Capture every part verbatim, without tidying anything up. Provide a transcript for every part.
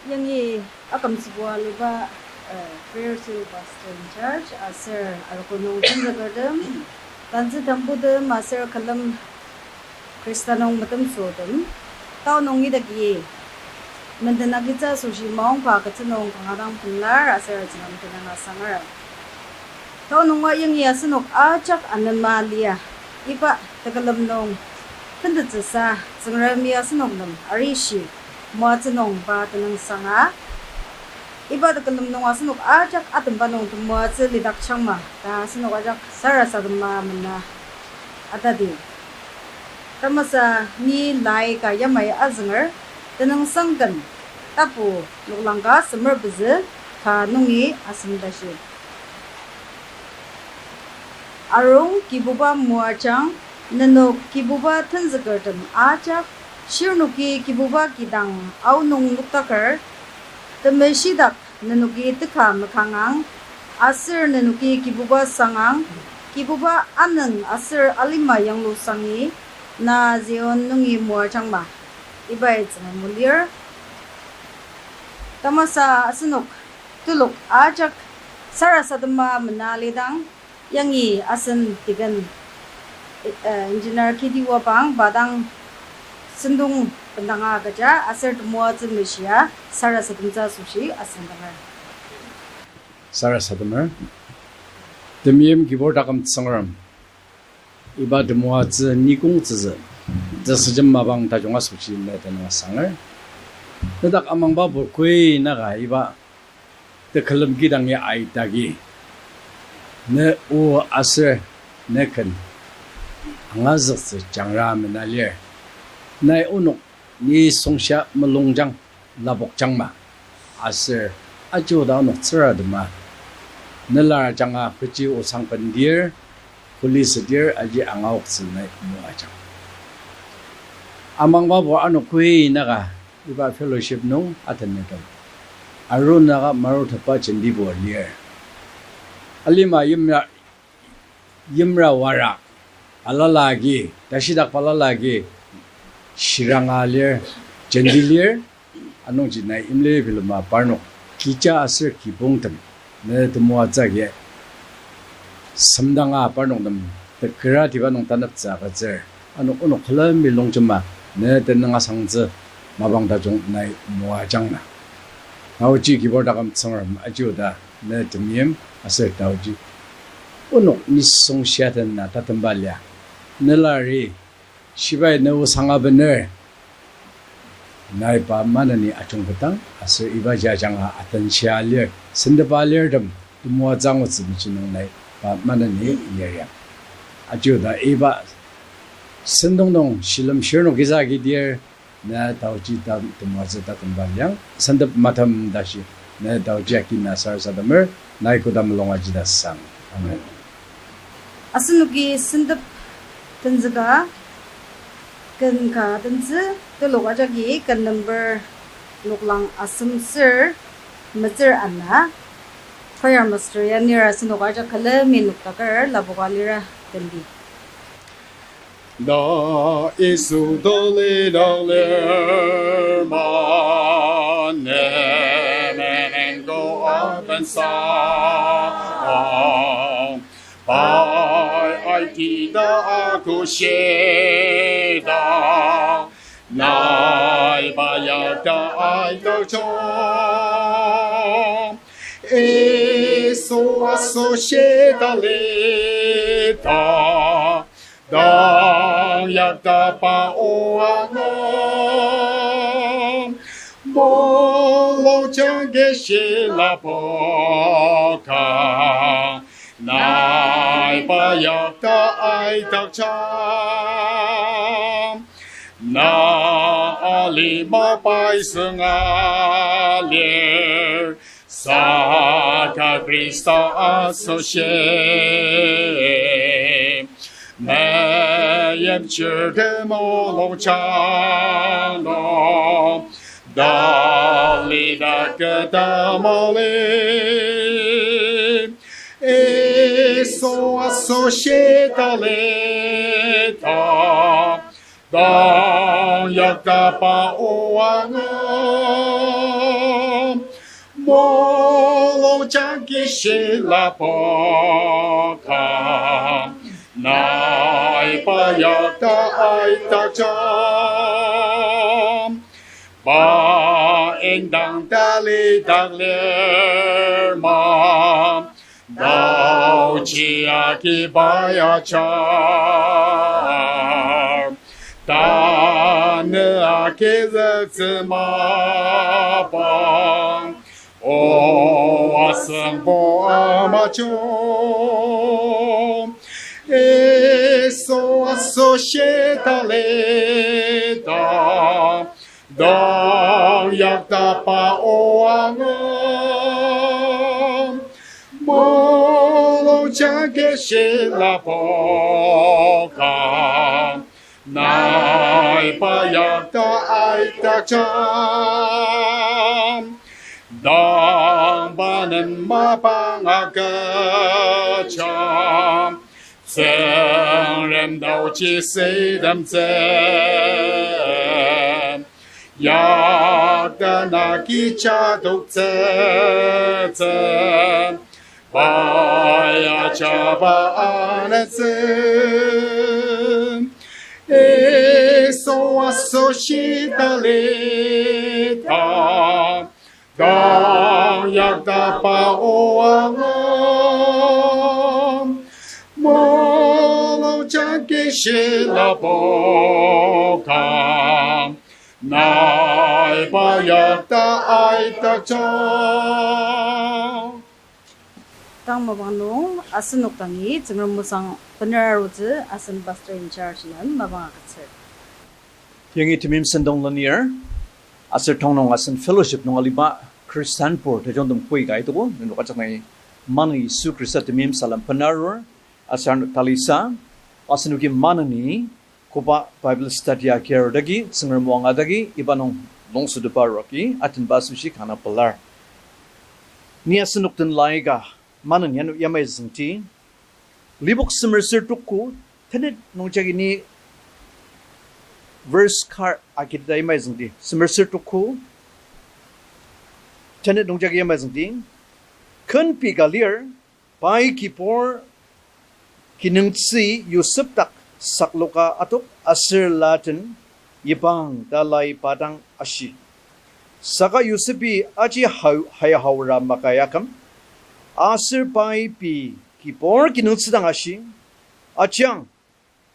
Yangi akümtsübua aliba, uh, prayer cell pastor in charge, aser arogo nung tenzükertem, tantsü tambutem, aser külem Khrista nung metemsütem, tao nung idaki menden agitsü asoshi maongba agütsü nung kanga dang pelar aser Tsüngrem tenüng asangar. Tao nunga yangi asenok ajak anema lia, iba tekülem nung tentettsüsa Tsüngremi asenok nem arishi moatsü nung pa tenüngsanga. Iba tekülem nung asenok ajak atemba nung temoatsü lidakjangma ta asenok ajak sarasadema mena atadi. Tamasa ni lai ka yamai azünger, Tenüngsang Ken, tapu noklang ka semer pezü ka nungi asem tashi. Arung Kibuba moajang, nenok Kibuba tenzükertem ajak, shirnoki Kibuba kidang aonung noktaker, temeshidak nenoki teka makangang, aser nenoki Kibuba sangang, Kibuba anüng aser alima yanglusangi, na Zion nungi moajangma. Ibai Tsüngrem o lir. Tamasa asenok telok ajak sarasadema mena lidang, yangi asen tiken, eh, engineer Kiti Wapang pa dang sentong bendanga agüja aser temoatsü meshia sarasademtsü asoshi asen danger. Sarasademer. Temeim kibur taküm Tsüngrem, iba temoatsü nikongtsütsü tesüjem mapang tajung asoshi ne tenüng asanger. Nedak amangba pur koi naka iba tekülem kidangi aitagi, ne o aser ne ken angazüktsü jangra mena lir. Nai onok nisungshia mulungjang lapokjangma, aser aji oda onok tsüratema nelar ajanga kechi osang bendir, kuli südir aji angaoktsü nai moajang. Amangba pur ano koi naka iba fellowship nung atenütem, aru naka marutepa jentibo lir. Alima yimra, yimra wara, balala agi, tashidak balala agi, shiranga lir, jenti lir, anungji nai imli bilema parnok, kija aser kibongtem, ne temoatsü agi, semdanga parnok nem, tekera tiba nung taneptsü agütsür, ano onok külemi longjema, ne tenüng asangtsü, mapang tajung nai moajangma. Taoji kibur taküm Tsüngrem aji oda, ne temeim aser taoji onok nisung shia tena tatemba lia, nelari shibai ne osang abener, nai pa maneni ajungketang aser iba jajanga atenshia lir, sentepa lirtem temoatsü angutsü mechinung nai pa maneni yariang. Aji oda iba sentong nung shilem shirnok kisa agidir, ne taoji ta temoatsü tatemba liang, sentep matem tashi, ne taoji akina sarasademer, nai koda mulung ajida sang. Amen. Asenoki sentep tenzüka, ken ka tentsü, telok ajaki ken number noklang asem ser, metsür ana, choir master ya nir asenok ajak külemi noktaker lapoka lira tendi. Ta Yisu tali dang lir ma, ne menen ko aben sang. Pai aiti ta aku shida, nai pa yakta aitakjang. Yisu asoshi talita, dang yaktaba o angu. Mulungjang kechi lapoka, nai pa yakta aitakjang. Na alima pai sünga lir, saka Khrista asoshi. Meim chirtem mulungjang nung, talita keta mali. Yisu asoshi talita, dang yaktaba o angu. Mulung jagi shilabo ka, nai pa yakta aitakjang. Pa indang talidak lir ma, taoji agi pa ajar. Tanü agizüktsü mapa, o asüngbo amajung. Yisu asoshi talita, dang yaktapa o angang. Mulung jagi shilabo ka, nai pa yakta aitakjang. Dang pa nem mapang agüjang, Tsüngrem taoji sütemtsü. Yakta nagi jadoktsütsü, pa ajaba anütsü. Yisu asoshi talita, dang yaktapa o angang. Mulung jagi shilabo ka, nai pa yakta aitakjang. Tang mapang nung asenok dangi Tsüngrem osang bener arutsü asen pastor in charge nem mapang agütsür. Yangi temeim sentong lenir, aser tong nung asen fellowship nung aliba Khristan pur tajungtem koi ka aitogo, nenok ajak nai maneni Yisu Khrista temeim salem bener arur, aser ano talisa, asenoki maneni koba Bible study agir dagi, Tsüngrem o anga dagi, iba nung longsotepa aruagi, atenba asoshi kanga pelar. Ni asenok den laika, maneni ano yamai züngdi, Lipok semer ser tuku, tenet nungjagi ni verse kar agiteta yamai züngdi. Semer ser tuku, tenet nungjagi yamai züngdi. Ken pei ka lir, pai kibur kinungtsü Yosep dak sakloka atok aser laden yipang ta lai pa dang ashi. Saka Yosepi aji hau-, hai haora makai aküm, aser pai pei kibur kinungtsü dang ashi, Ajang,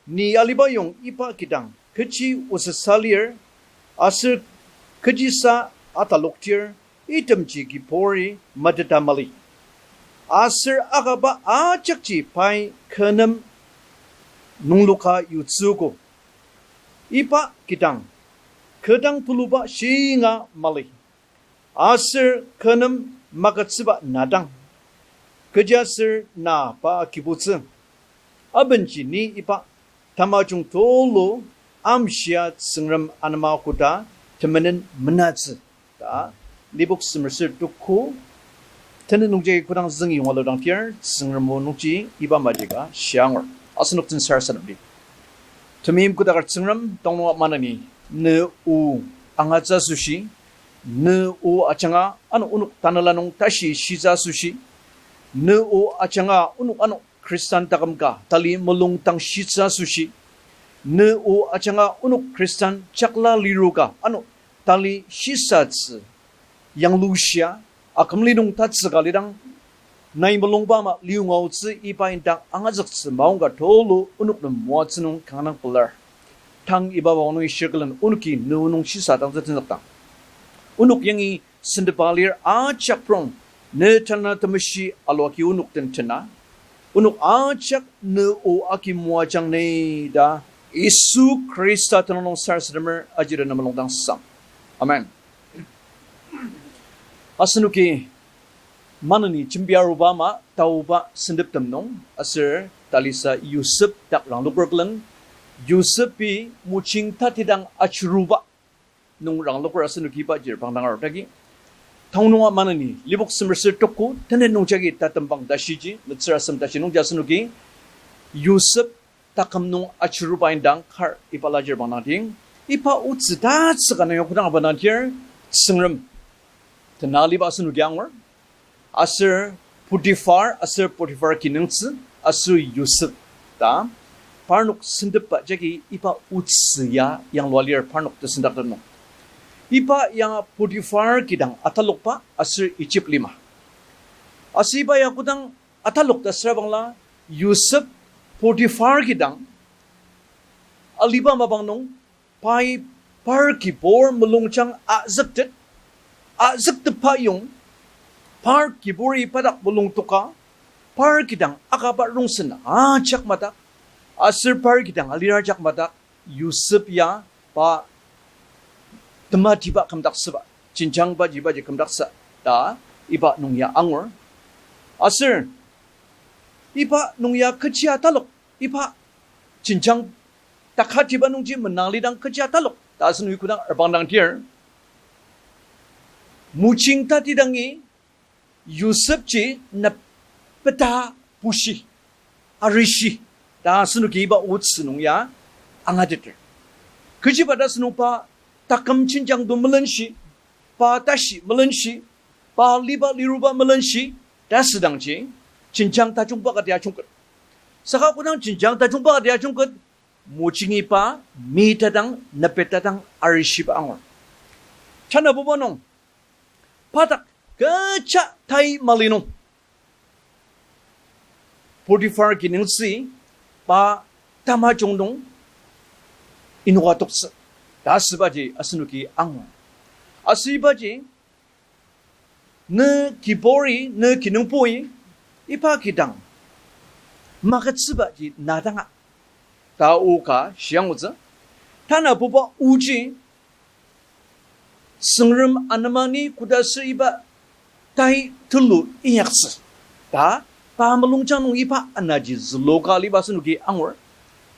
ni aliba yong iba kidang kechi osüsa lir, aser kechisa ataloktir, itemji kiburi meteta mali. Aser akaba ajakji pai kü nem nungloka yutsüogo. Iba kidang, kü dang tuluba shinga mali. Aser kü nem magütsüba na dang, kechiaser na pa kibutsü. Abenji ni iba tamajung tulu amshia Tsüngrem anema koda temenen menatsü ta Lipok semer ser tuku, tenet nungjagi kodang züngi yonga ludang tir, Tsüngrem o nungji iba majika shia angur. Asenok den sarasademdi. Temeim kodaker Tsüngrem, tong nunga maneni, ne o angatsü asoshi, ne o ajanga ano onok tanela nung tashi shitsü asoshi, ne o ajanga onok ano Khristan taküm ka tali mulung dang shitsü asoshi, ne o ajanga onok Khristan jakla liru ka ano tali shisatsü yanglushia, akümli nung tatsüka lidang, nai mulungba ama liu ngaotsü iba indang angazüktsü maongka tulu onok nem moatsü nung kanga pelar. Tang iba wang nungi shirkülen onoki ne o nung shisadangtsü tenzükdang, onok yangi sentepa lir ajak prong, ne Tanela Temeshi aluaki onok den tena, onok ajak ne o agi moajang ni ta Yisu Khrista tenüng nung sarasademer ajida ne mulung dang sang. Amen. Asenoki maneni jembi aruba ama taoba senteptem nung aser talisa Yosep dak rangloker külen, Yosepi mojing tatidang achiruba nung rangloker asenoki iba jir pangdang arudagi. Tong nunga maneni, Lipok semer ser tuku, tenet nungjagi tatembang tashiji, metsür asem tashi nungji asenoki, Yosep taküm nung achiruba indang kar iba la jir pangdang ting, iba otsü tatsüka nung yokdang aba nangdir, Tsüngrem tenaliba asenoki angur. Aser Potiphar, aser Potiphar kinungtsü, aser Yosep ta, parnok sentepba jagi iba otsü ya yanglua lir parnok tesendaktet nung. Iba ya Potiphar kidang atalokba aser Egypt lima. Aser iba ya kodang atalok ta süra bangla, Yosep Potiphar kidang aliba mapang nung pai par kibur mulungjang azüktet, azüktepba yong, par kiburi pa dak mulung toka, par kidang akaba rongsen ajak madak, aser par kidang alir ajak madak, Yosep ya pa tematiba kümdaktsüba, jenjangbaji ibaji kümdaktsü ta iba nung ya angur. Aser iba nung ya kechi atalok, iba jenjang takatiba nungji menanglidang kechi atalok ta asenoki kodang arbangdang tir, mojing tatidangi Yosepji nepeta bushi, arishi ta asenoki iba otsü nung ya angateter. Kechiba ta asünungba taküm jenjang to melenshi, pa tashi melenshi, pa liba liruba melenshi, ta asüdangji jenjang tajungba kati ajungket. Saka kodang jenjang tajungba kati ajungket, mojingi pa mi tadang, nepet tadang arishiba angur. Tanabuba nung, pa dak kecha tai mali nung, Potiphar kinungtsü pa tamajung nung inoka toktsü ta asübaji asenoki angur. Aser ibaji ne kiburi, ne kinungpoi, iba kidang magütsübaji na danga ta o ka shiangutsü. Tanabuba oji, Tsüngrem anemani koda aser iba tai tulu inyaktsü ta, pa mulungjang nung iba anaji züluka aliba asenoki angur.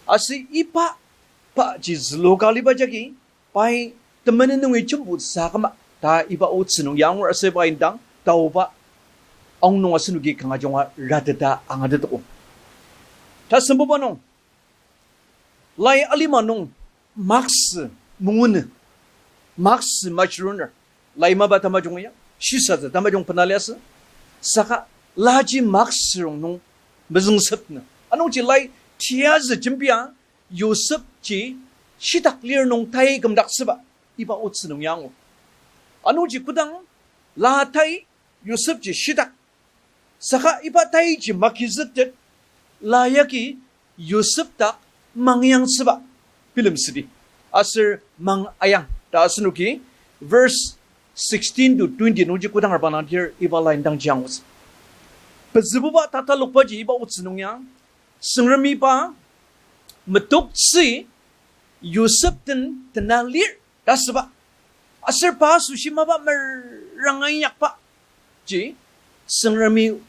Aser iba paji züluka aliba jagi, pai temenen nungi jembutsü aküma ta iba otsü nung ya angur. Aser iba indang taoba aong nung asenoki kanga junga rateta angatetogo. Tasembuba nung, lai alima nung maksü mungunu, maksü machiruner, lai mapa tamajung ya shisatsü tamajung bena liasü. Saka laji maksürong nung mezüngsetnü, anungji lai tiyazü jembia Yosepji shitak lir nung tai kümdaktsüba iba otsü nung ya angur. Anungji kodang la tai Yosepji shitak, saka iba taiji makizüktet, la yagi Yosep dak mangyangtsüba bilemsüdi, aser mang ayang ta asenoki verse sixteen to twenty nungji kodang arbangdang tir iba line dangji angutsü. Pezübuba tatalokbaji iba otsü nung ya, Tsüngremi pa metoktsü Yosep den tena lir ta asüba, aser pa asoshi mapa meranga inyakba ji, Tsüngremi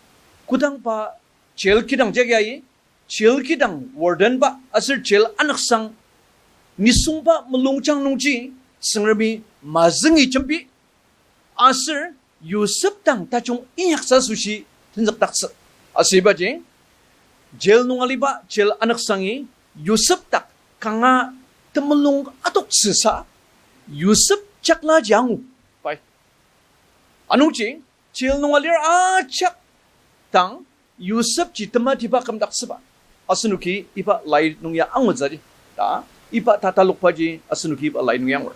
kodang pa jail kidang jagi ayi, jail kidang wardenba aser jail anüksang nisungba mulungjang nungji Tsüngremi mazüngi jembi, aser Yosep dang tajung inyaktsü asoshi tenzükdaktsü. Aser ibaji jail nung aliba jail anüksangi Yosep dak kanga temulung adoktsüsa Yosep jaklaji angu pai. Anungji jail nung alir ajak dang Yosepji tematiba kümdaktsüba asenoki iba lai nung ya angutsüdi ta, iba tatalokbaji asenoki iba lai nung ya angur.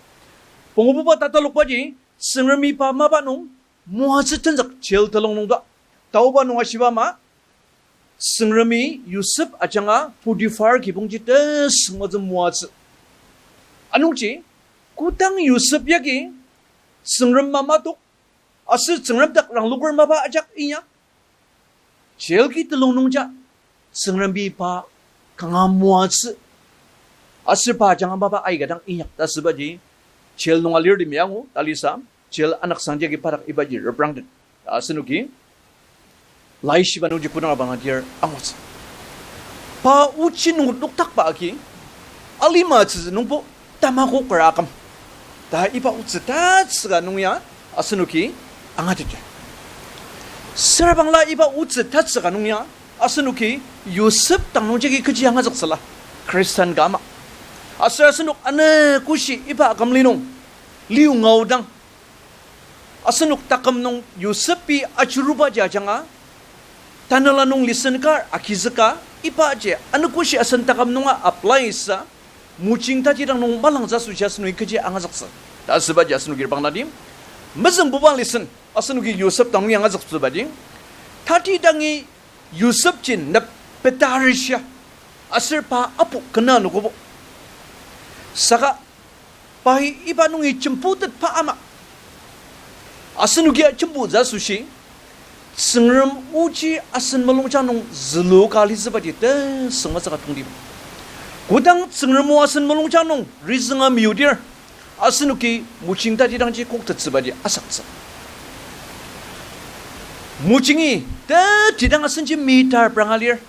Pungububa tatalokbaji, Tsüngremi pa mapa nung moatsü tenzük jail telung nung ta. Taoba nung ashiba ama, Tsüngremi Yosep ajanga Potiphar kibongji tesüngmazü moatsü. Anungji, kodang Yosep yagi Tsüngrem mamatok, aser Tsüngrem dak rangloker mapa ajak inyak, jail ki telung nungja Tsüngremi pa kanga moatsü, aser pa ajanga mapa aika dang inyak ta asübaji jail nung alirtemi angu, talisa jail anüksang jagi pa dak ibaji reprangtet ta asenoki laishiba nungji kodang abang adir angutsü. Pa ochi nung noktakba agi, alima tsütsü nungbo tamakoker aküm ta iba otsü tatsüka nung ya asenoki angateter. Sürabangla iba otsü tatsüka nung ya asenoki Yosep dang nungjagi kechi angazüktsüla, Khristan ka ama. Aser asenok anogoshi iba akümli nung liu ngaodang, asenok taküm nung Yosepi ajurubaji ajanga, tanela nung lesson kar agizüka, ibaji anogoshi asen taküm nunga apply sa, mojing tatidang nung malangtsü asoshi asenoki kechi angazüktsü ta asübaji asenoki reprangdangdi. Mezüngbuba lesson, asenoki Yosep dang nungi angazüktsübaji, tatidangi Yosepji nepeta arishia, aser pa apu kena anogobo. Saka pai iba nungi jembutetba ama, asenokia jembutsü asoshi, Tsüngrem oji asen mulungjang nung zülu ka alitsübaji tesüngmetsü ka tongtibang. Kodang Tsüngrem o asen mulungjang nung rizünga meyudir, asenoki mojing tatidangji koktettsübaji asaktsü. Mojingi tetidang asenji metar pranga lir.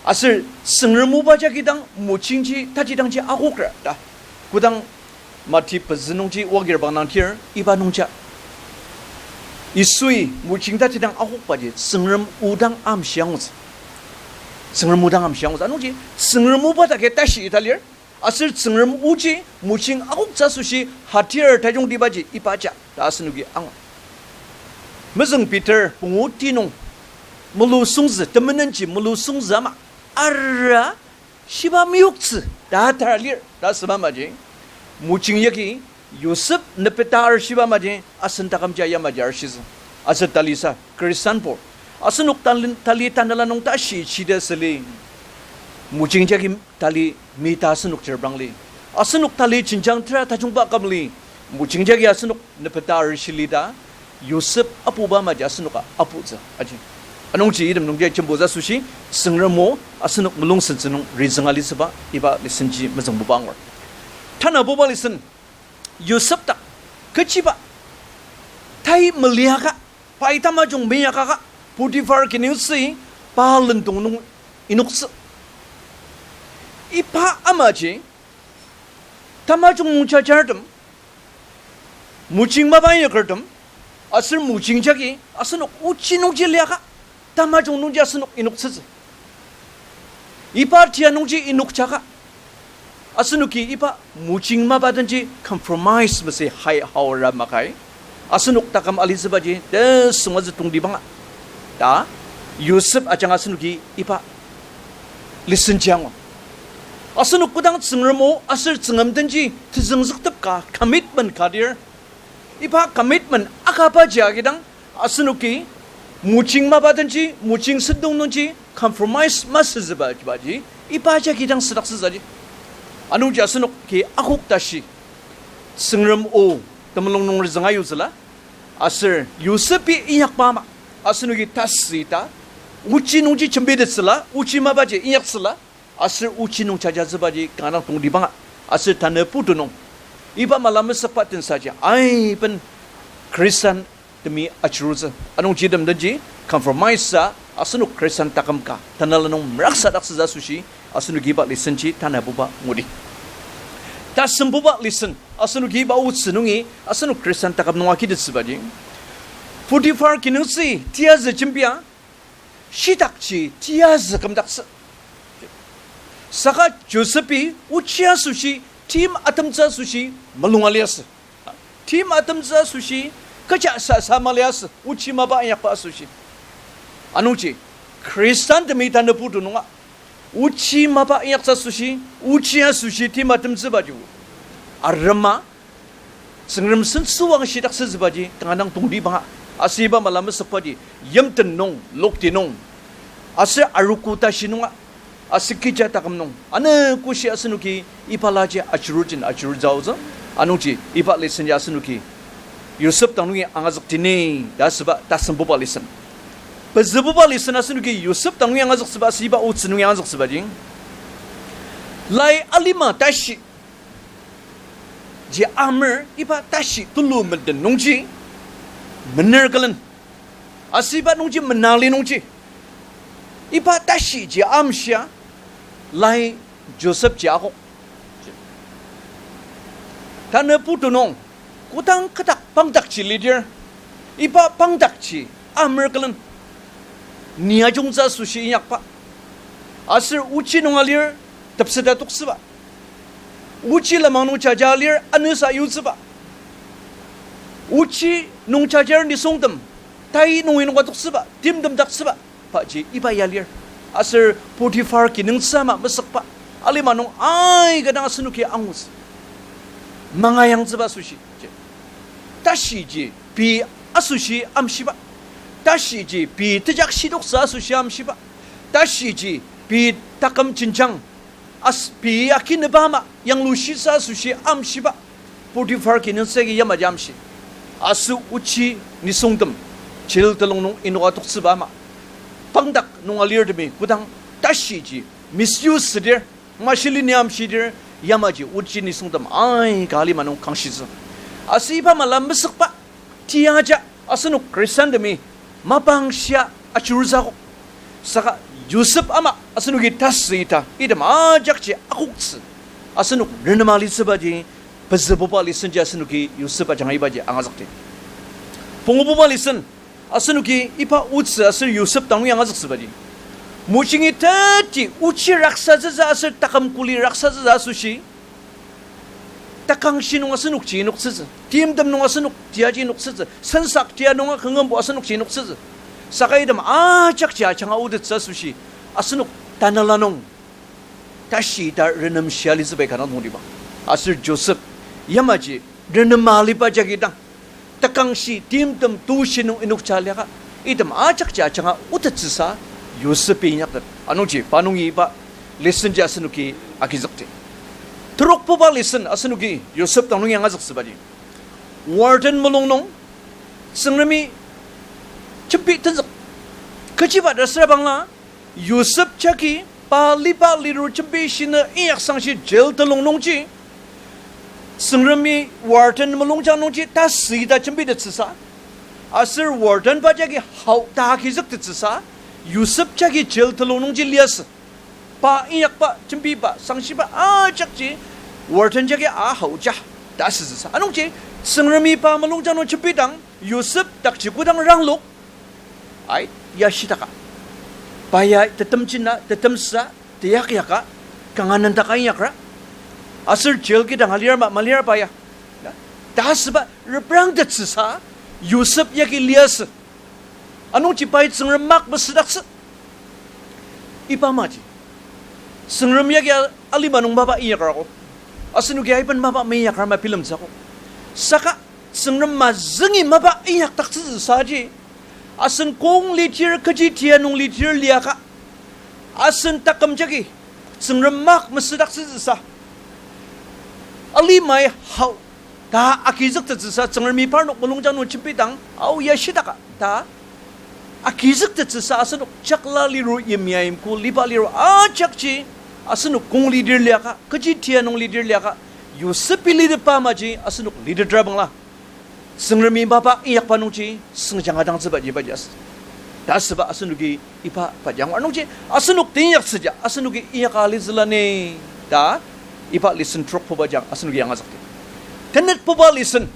Aser Tsüngrem oba jagi dang mojingji tatidangji akokra ta. Kodang Mati pezü nungji oa kir bang nangtir iba nungja, Yisui mojing tatidang akokbaji Tsüngrem o dang amshi angutsü. Tsüngrem o dang amshi angutsü. Anungji Tsüngrem oba dak tashi ita lir. Aser Tsüngrem oji mojing akoktsü asoshi hatir tajungtibaji ibaji ta asenoki angur. Mezüng Peter pungu ti nung, mulusungzü, temenenji mulusungzü ama, ara shiba meyoktsü ta tara lir ta asüba maji, mojing yagi Yosep nepeta arshiba maji asen takümji yamaji arshitsü. Aser talisa khristanpur, asenok tali, tali tanela nung tashi shida süli, mojing jagi tali mita asenok chir bangli. Asenok tali jenjang tera tajungba kümli, mojing jagi asenok nepeta arshili ta Yosep apuba maji asenoka aputsü aji. Anungji item nungji jembutsü asoshi, Tsüngrem o asenok mulung sentsü nung rizünga alitsüba iba lesson ji mezüngbuba angur. Tanabuba lesson, Yosep dak kechiba tai meliaka, pai tamajung meinyakaka, Potiphar kinüsü pa lendong nung inoktsü. Iba amaji tamajung nung jajartem, mojing mapa inyakertem, aser mojing jagi asenok ochi nungji liaka, tamajung nungji asenok inoktsütsü. Iba tia nungji inokjaka, asenoki iba mojing mapa denji compromise masü hai haora makai, asenok taküm alitsübaji tesüngmetsü tongtibanga ta Yosep ajanga asenoki iba lesson ji angur. Asenok kodang Tsüngrem o aser Tsüngrem denji tezüngzüktepka commitment ka lir, iba commitment akabaji agidang, asenoki mojing mapa denji, mojing sentong nungji compromise masütsübaji, iba jagi dang südaktsütsü aji. Anungji asenoki akok tashi, Tsüngrem o temulung nung rizünga yutsüla, aser Yosepi inyakba ama, asenoki tasü ita, ochi nungji jembitettsüla, ochi mapaji inyaktsüla, aser ochi nung jajatsübaji kanga dang tongtibanga, aser tanü putu nung iba mala mesükba tensaji aiben Khristan temi ajurutsü. Anungji item denji compromise sa, asenok Khristan taküm ka tanela nung meraksadaktsütsü asoshi, asenoki iba lesson ji tanabuba ngudi. Tasembuba lesson, asenoki iba otsü nungi asenok Khristan taküm nung akitettsübaji, Potiphar kinungtsü tiyazü jembia, shidakji tiyazü kümdaktsü. Saka Josepi ochi asoshi, tim atemtsü asoshi, mulunga liasü. Tim atemtsü asoshi, kecha sasa maliasü, ochi mapa inyakba asoshi. Anungji, Khristan temi tanü putu nunga, ochi mapa inyaktsü asoshi, ochi asoshi tim atemtsübaji arema, Tsüngrem sentsüwang shidaktsütsübaji kanga dang tongtibanga. Aser iba mala mesükbaji, yimten nung, lokti nung, aser arogo tashi nunga, aser kija taküm nung, anogoshi asenoki iba laji ajuruji ajurutsü aotsü. Anungji iba lesson ya asenoki Yosep dang nungi angazüktini ta asüba tasembuba lesson. Pezübuba lesson asenoki Yosep dang nungi angazüktsüba aser iba otsü nungi angazüktsübaji, lai alima tashi ji amer, iba tashi tulu menden nungji mener külen. Aser iba nungji menali nungji, iba tashi ji amshia, lai Josep ji akok. Tanü putu nung, kodang kü dak pangdakji lidir, iba pangdakji amer külen, ni ajungtsü asoshi inyakba, aser ochi nunga lir tepseta toksüba, ochi lenmang nung jaja lir anüsa yutsüba, Ochi nung jajar nisungtem, tai nung inoka toktsüba, timtem daktsüba, paji iba ya lir. Aser Potiphar kinungtsü ama mesükba, alima nung aika dang asenoki angutsü. Mangayangtsüba asoshi. Tashiji pei asoshi amshiba. Tashiji pei tejakshidoktsü asoshi amshiba. Tashiji pei taküm jenjang as-, pei akineba ama yanglushitsü asoshi amshiba. Potiphar kinungtsü agi yamaji amshi. Aser ochi nisungtem, jail telung nung inoka toktsüba ama, pangdak nung alirtemi kodang tashiji misuse südir, mashilini amshidir, yamaji ochi nisungtem aika alima nung kangshitsü. Aser iba mala mesükba, tiaja asenok Khristanemi mapang shia ajurutsü akok. Saka Yosep ama asenoki tasü ita, item ajakji akoktsü. Asenok renema litsübaji, pezübuba listenji asenoki Yosep ajanga ibaji angazükdi. Pungububa listen, asenoki iba otsü aser Yosep dang nungi angazüktsübaji, mojingi teti ochi raksatsütsü aser taküm kuli raksatsütsü asoshi, takangshi nung asenokji inoktsütsü, timtem nung asenok tiaji inoktsütsü, sensak tia nunga küngembo asenokji inoktsütsü. Saka item ajakji ajanga otettsü asoshi, asenok tanela nung tashi ta renemshia litsübai kanga tongtibang. Aser Josep, yamaji renema aliba jagi dang, takangshi timtem tushi nung inokja liaka, item ajakji ajanga otettsüsa Yosepi inyaktet. Anungji pa nungi iba lesson ji asenoki agizükdi. Terokbuba lesson asenoki Yosep dang nungi angazüktsübaji, warden mulung nung Tsüngremi jembi tenzük. Kechiba ta süra bangla, Yosep jagi pa liba lirur jembi shinü inyaksangshi jail telung nungji, Tsüngremi warden mulungjang nungji tasü ita jembitettsüsa, aser warden pa jagi hao ta agizüktettsüsa, Yosep jagi jail telung nungji liasü. Pa inyakba, jembiba, sangshiba ajakji warden jagi a haoja ta asütsüsa. Anungji Tsüngremi pa mulungjang nung jembidang, Yosep dakji kodang ranglok, ai, ya shitaka. Pa ya tetemjina, tetemsa, teyakyaka, kanga nendaka inyakra. Aser jail kidang alir ma, malir pa ya. Na, ta asüba reprangtettsüsa, Yosep yagi liasü. Anungji pai Tsüngrem mak mesüdaktsü. Iba maji, Tsüngrem yagi a-, alima nung mapa inyakrako. Asenoki aiben mapa meinyakra ma bilemtsü akok. Saka Tsüngrem mazüngi mapa inyakdaktsütsüsaji, asen kong lidir, kechi tia nung lidir liaka, asen taküm jagi Tsüngrem mak mesüdaktsütsüsa, alimai hao ta agizüktettsüsa, Tsüngremi parnok mulungjang nung jembidang, ao ya shitaka ta agizüktettsüsa asenok jakla lirur, yimya yimko liba lirur ajakji, asenok kong lidir liaka, kechi tia nung lidir liaka, Yosepi litetba maji asenok litetra bangla, Tsüngremi mapa inyakba nungji sengjang adangtsübaji ibaji asü. Ta asüba asenoki iba paji angur nungji, asenok teinyaktsüja asenoki inyaka alitsüla ni ta, iba lesson trokbuba jang asenoki angazükdi. Tenetbuba lesson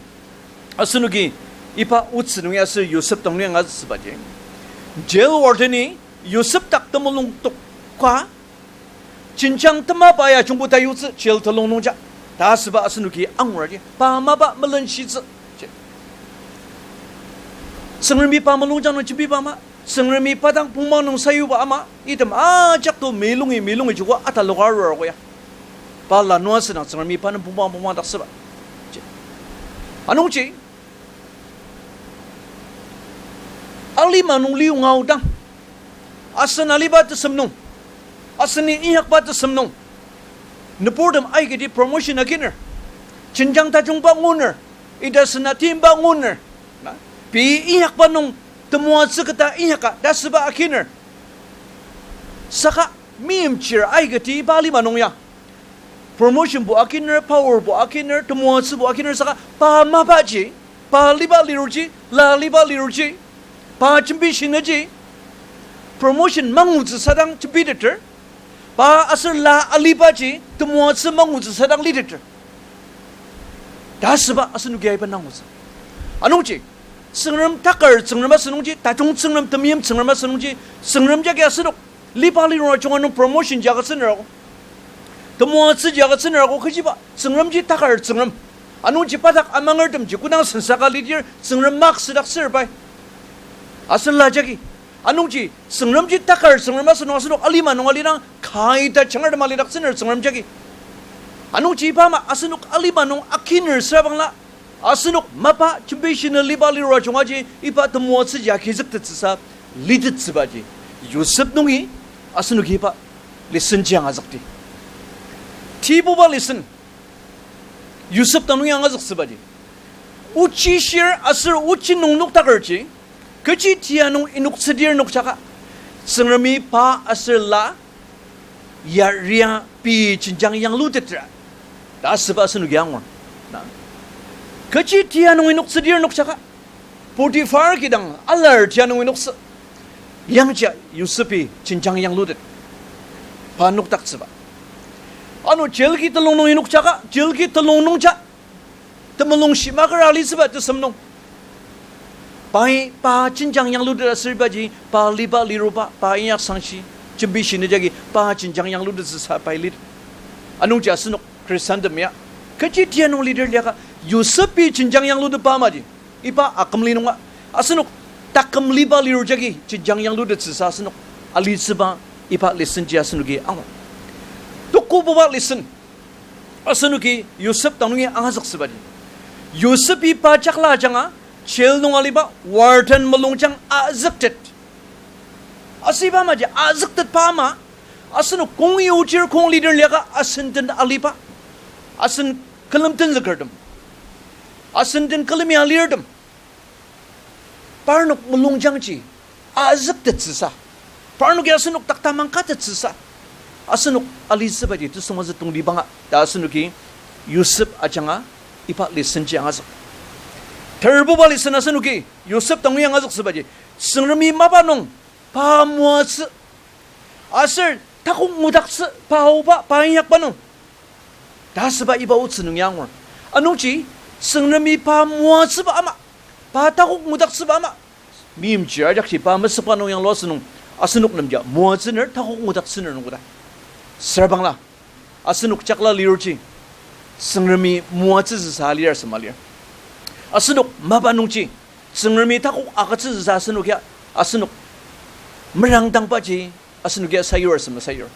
asenoki iba otsü nungi aser Yosep dang nungi angazüktsübaji, jail wardeni Yosep dak temulung tokba, jenjang temaba ya jungbo tayutsü jail telung nungja ta asüba asenoki anguraji, pa mapa melenshitsü. Tsüngremi pa mulungjang nung jembiba ama, Tsüngremi pa dang pongmang nung sayuba ama, item ajak to milungi milungi joko ataloka arurako ya. Pa lanua asüdang Tsüngremi pa nem pongmang pongmang daksüba. Anungji, alima nung liyonga aodang, asen aliba tesem nung, aseni inyakba tesem nung, nüburtem aikati promotion akiner, jenjang tajungba nguner, ita sena timba nguner, na, pei inyakba nung temoatsü keta inyaka ta asüba akiner. Saka meimchir aikati iba alima nung ya promotionbo akiner, powerbo akiner, temoatsübo akiner, saka pa mapaji, pa liba lirurji, la liba lirurji, pa jembi shinüji, promotion mangutsü sadang jembiteter, pa aser la alibaji temoatsü mangutsü sadang liteter ta asüba asenoki aiben angutsü. Anungji, Tsüngrem takar Tsüngrem asünungji, tajung Tsüngrem, temeim Tsüngrem asünungji, Tsüngrem jagi asenok liba lirur ajunga nung promotion ji agütsüner ako, temoatsüji agütsüner ako, kechiba Tsüngremji takar Tsüngrem. Anungji pa dak amangertemji kodang sensaka lidir Tsüngrem mak südaktsür pai. Asen la jagi. Anungji Tsüngremji takar Tsüngrem asenok, asenok alima nung alidang kanga ita jangartem alidaktsüner Tsüngrem jagi. Anungji iba ama asenok alima nung akiner süra bangla, asenok mapa jembi shinü liba lirua jungaji iba temoatsüji agizüktettsüsa litettsübaji Yosep nungi asenoki iba lesson ji angazükdi. Tibuba lesson Yosep dang nungi angazüktsübaji, ochi shir aser ochi nung noktakerji, kechi tia nung inoktsüdir nokjaka, Tsüngremi pa aser la yaria pei jenjang yanglutetra ta asüba asenoki angur. Na, kechi tia nung inoktsüdir nokjaka, Potiphar kidang alar tia nung inoktsü. Yangja Yosepi jenjang yanglutet. Pa noktaktsüba. Ano jail ki telung nung inokjaka, jail ki telung nungja temulung shimaker alitsüba tesem nung, pai pa jenjang yanglutet aser ibaji pa liba liruba, pa inyaksangshi jembi shinü jagi pa jenjang yanglutettsüsa pai lit. Anungji asenok Khristantem ya kechi tia nung lidir liaka, Yosepi jenjang yanglutetba amaji, iba akümli nunga asenok taküm liba lirur jagi jenjang yanglutettsüsa asenok alitsüba iba lesson ji asenoki angur. Tukububa lesson asenoki Yosep dang nungi angazüktsübaji, Yosepi pa jakla ajanga jail nung aliba warden mulungjang azüktet. Asüba amaji azüktetba ama, asenok kong yojir kong lidir liaka asen den aliba, asen külem tenzükertem, asen den külemi alirtem, parnok mulungjangji azüktettsüsa, parnoki asenok dak tamang katettsüsa asenok alitsübaji tesüngmazü tongtibanga ta asenoki Yosep ajanga iba lesson ji angazük. Terbuba lesson asenoki Yosep dang nungi angazüktsübaji, Tsüngremi mapa nung pa moatsü aser takok ngudaktsü pa aoba pa inyakba nung ta asüba iba otsü nung ya angur. Anungji Tsüngremi pa moatsüba ama, pa takok ngudaktsüba ama, meimchir ajakji pa mesükba nung yanglua asünung, asenok nemja moatsüner takok ngudaktsüner nung koda. Süra bangla asenok jakla lirurji Tsüngremi moatsütsüsa alir asem alir. Asenok mapa nungji Tsüngremi takok agütsütsüsa asenok ya, asenok merangdangbaji asenok ya sayur asem sayur.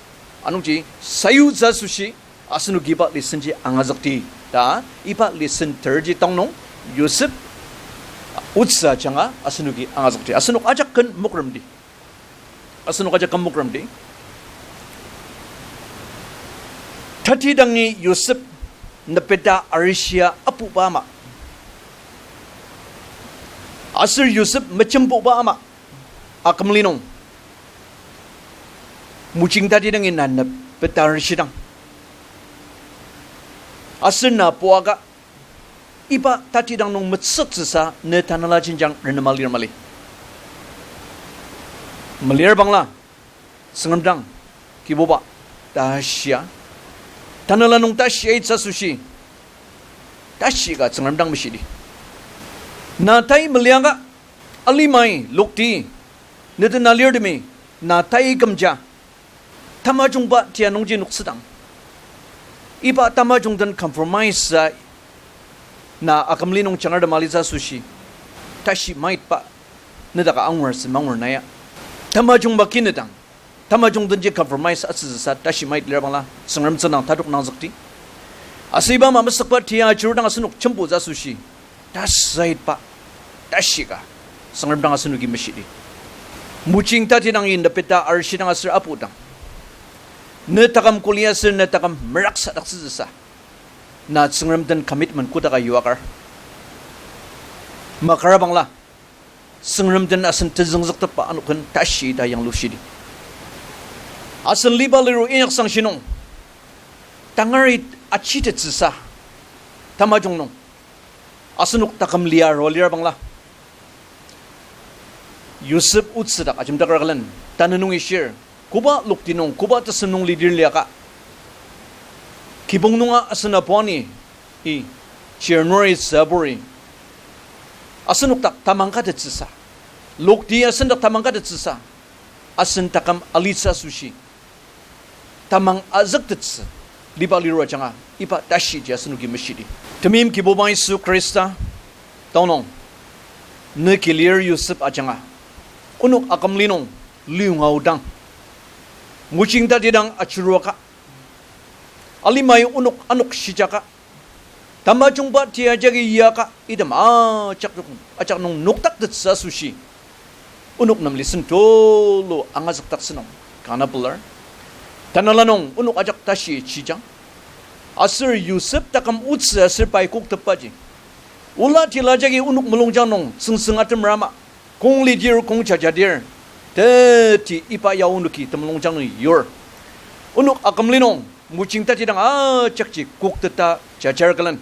Anungji sayutsü asoshi asenoki iba lesson ji angazükdi ta, iba lesson terji tangnung Yosep otsü ajanga asenoki angazükdi. Asenok ajak ken mokremdi. Asenok ajak ken mokremdi. Tatidangi Yosep nepeta arishia apuba ama, aser Yosep mejembuba ama, akümli nung, mojing tatidangi na nepeta arishidang, aser na puaka iba tatidang nung metsüktsüsa ne tanela jenjang renema lir mali. Malir bangla, Tsüngrem dang, Kibuba, ta shia. Tanela nung ta shiaitsü asoshi ta shika Tsüngrem dang meshidi. Na tai meliaka, alimai, lokti, ne den alirtemi na tai kümja tamajungba tia nungji noktsüdang, iba tamajung den compromise-a na akümli nung jangartem alitsü asoshi tashi maitba nedaka angur sü mangur na ya. Tamajungba kinedang, tamajung denji compromise atsütsüsa tashi mait lir bangla Tsüngrem tsüngdang tatok nangzükdi. Aser iba ama mesükba tia ajurudang asenok jembutsü asoshi ta saitba, ta shika Tsüngrem dang asenoki meshidi. Mojing tatidangi nepeta arishidang aser apudang, ne taküm kuli aser ne taküm meraksadaktsütsüsa na Tsüngrem den commitment kodaka yuakar, makara bangla Tsüngrem den asen tezüngzüktepba ano ken tashi ta yanglushidi. Asen liba liru inyaksangshi nung tangari achitettsüsa tamajung nung asenok taküm lia arua lir bangla, Yosep otsü dak ajemdaker külen tanü nungi shir, koba lokti nung, koba tesem nung lidir liaka, kibong nunga asen apuani, i, chir nuri tsüburi asenok dak tamang katettsüsa, lokti asen dak tamang katettsüsa, asen taküm alitsü asoshi tamang azüktettsü liba liru ajanga iba tashiji asenoki meshidi. Temeim Kibuba Yisu Khrista, tanü nung, ne kilir Yosep ajanga, onok akümli nung liyonga aodang, mojing tatidang ajuruaka, alimai onok anokshijaka, tamajungba tia jagi yaka, item ajak nung, ajak nung noktaktettsü asoshi, onok nem listen tulu angazükdaktsü nung kanga pelar. Tanela nung onok ajak tashi chijang. Aser Yosep taküm otsü aser pai koktetbaji, ola tila jagi onok mulungjang nung tsüngsüng atemer ama, kong lidir, kong jajadir, teti iba ya onoki temulungjang nung yur. Onok akümli nung mojing tatidang ajakji kokteta jajar külen,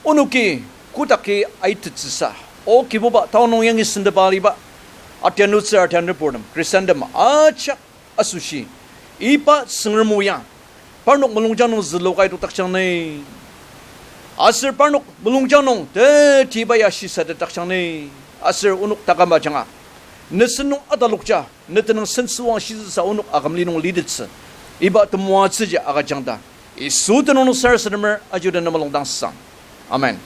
onoki kodaki aitettsüsa, O Kibuba, tanü nung yangi sendeba aliba atianutsü atianurburtem, Khristantem ajak asoshi, iba Tsüngrem o ya parnok mulungjang nung zülukai tokdaktsüang ni. Aser parnok mulungjang nung tetiba ya shisatetdaktsüang ni. Aser onok taküm ajanga, ne sen nung atalokja, ne tenüng sentsüwang shitsüsa onok akümli nung litettsü, iba temoatsüji agüjang ta, Yisu tenüng nung sarasademer aji ota ne mulungdang sang. Amen.